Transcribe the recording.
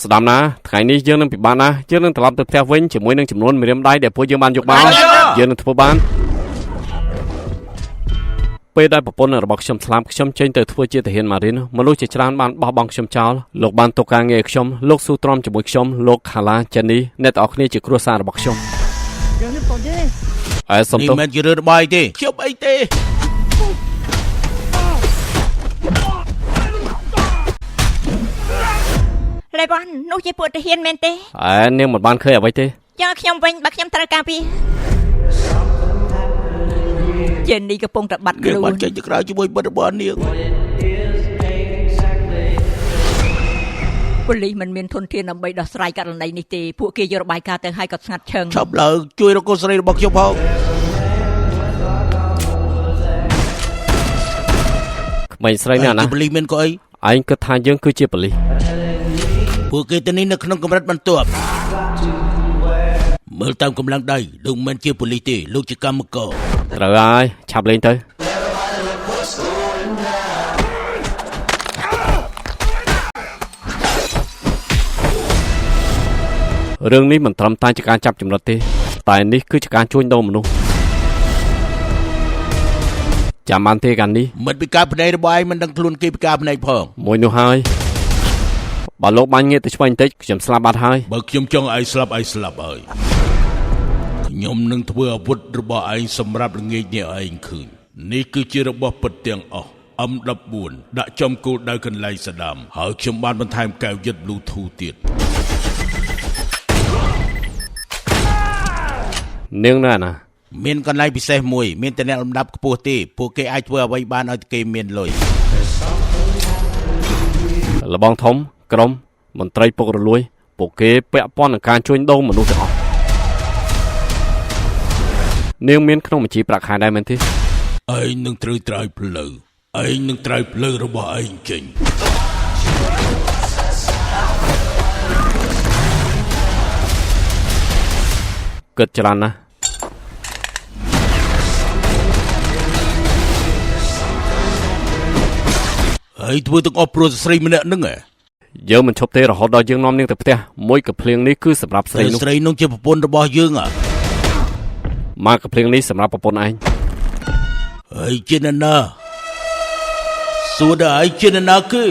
ស្ដាប់ណាថ្ងៃនេះយើងនឹងពិបាកណាស់យើងនឹងត្រឡប់ទៅផ្ទះវិញជាមួយនឹងចំនួនម្រាមដៃដែលពួកយើងបានយកមកយើងនឹងធ្វើបានពេលដែលប្រពន្ធរបស់ខ្ញុំស្លាប់ខ្ញុំចេញទៅធ្វើជាទាហានម៉ារីនមនុស្សជាច្រើនបានបោះបង់ខ្ញុំចោលលោកបានទុកការងារឲ្យខ្ញុំលោកស៊ូទ្រាំជាមួយខ្ញុំលោកខាឡាចេនីអ្នកទាំងអស់គ្នាជាគ្រួសាររបស់ខ្ញុំអែសុំទោស នេះមិនជារឿងរបស់ឯងទេខ្ញុំអីទេ លេវ៉ាន់នោះជាពួកទាហានមែនទេ អែនាងមិនបានឃើញអ្វីទេ យកខ្ញុំវិញបើខ្ញុំត្រូវការវាជេននីកំពុងតែបាត់ នាង ខ្លួន បានចេញទៅក្រៅជាមួយមិត្តរបស់នាង ប៉ូលីសមិនមានធនធានដើម្បីដោះស្រាយករណីនេះទេពួកគេយករបាយការណ៍ទៅឲ្យក៏ស្ងាត់ឈឹង ឆាប់ឡើងជួយរកកូនស្រីរបស់ខ្ញុំផង ក្មេងស្រីនេះអាណា ជាប៉ូលីសមានក៏អី ឯងគិតថាយើងគឺជាប៉ូលីស ពួកគេទៅនេះនៅក្នុងកម្រិតបន្ទាប់មើលតាមកម្លាំងដៃលោកមិនមែនជាប៉ូលីសទេលោកជាកម្មករ ត្រូវហើយឆាប់លេងទៅរឿងនេះមិនត្រឹមតែជាការចាប់ចំណិតទេតែនេះគឺជាការជួញដូរមនុស្សចាំបានទេកាលនេះ មិត្តពិការភ្នែករបស់ឯងមិនដឹងខ្លួនគេពិការភ្នែកផង មួយនោះហើយបើលោកបាញ់ងាកទៅឆ្វេងបន្តិចខ្ញុំស្លាប់បាត់ហើយ បើខ្ញុំចង់ឲ្យស្លាប់ឲ្យស្លាប់ហើយខ្ញុំនឹងធ្វើអាវុធរបស់ឯងសម្រាប់ល្ងាចនេះឲ្យឯងឃើញនេះគឺជារបស់ពិតទាំងអស់ M14 ដាក់ចំគោលដៅកន្លែងស្ដាំហើយខ្ញុំបានបន្ថែមកែវយិត្ត Bluetooth ទៀត នាងនៅអាណា មានកន្លែងពិសេសមួយមានតែអ្នកលំដាប់ខ្ពស់ទេពួកគេអាចធ្វើអ្វីបានឲ្យគេមានលុយ លបងធំក្រុមមន្ត្រីពុករលួយពួកគេពាក់ព័ន្ធនឹងការជួញដូរមនុស្សទាំងអស់នាងមានក្នុងបញ្ជីប្រាក់ខែដែរមែនទេ ឯងនឹងត្រូវត្រើយផ្លូវឯងនឹងត្រើយផ្លូវរបស់ឯងចេញ គិតច្រើនណាស់ ហើយធ្វើទាំងអស់ព្រោះស្រីម្នាក់ហ្នឹងឯង យើងមិនឈប់ទេរហូតដល់យើងនាំនាងទៅផ្ទះមួយកភ្លៀងនេះគឺសម្រាប់ស្រីនោះ ស្រីនោះជាប្រពន្ធរបស់យើងហ៎ មកកភ្លៀងនេះសម្រាប់ប្រពន្ធឯង ហើយជានរណាសួរដល់ឯងជានរណាគេ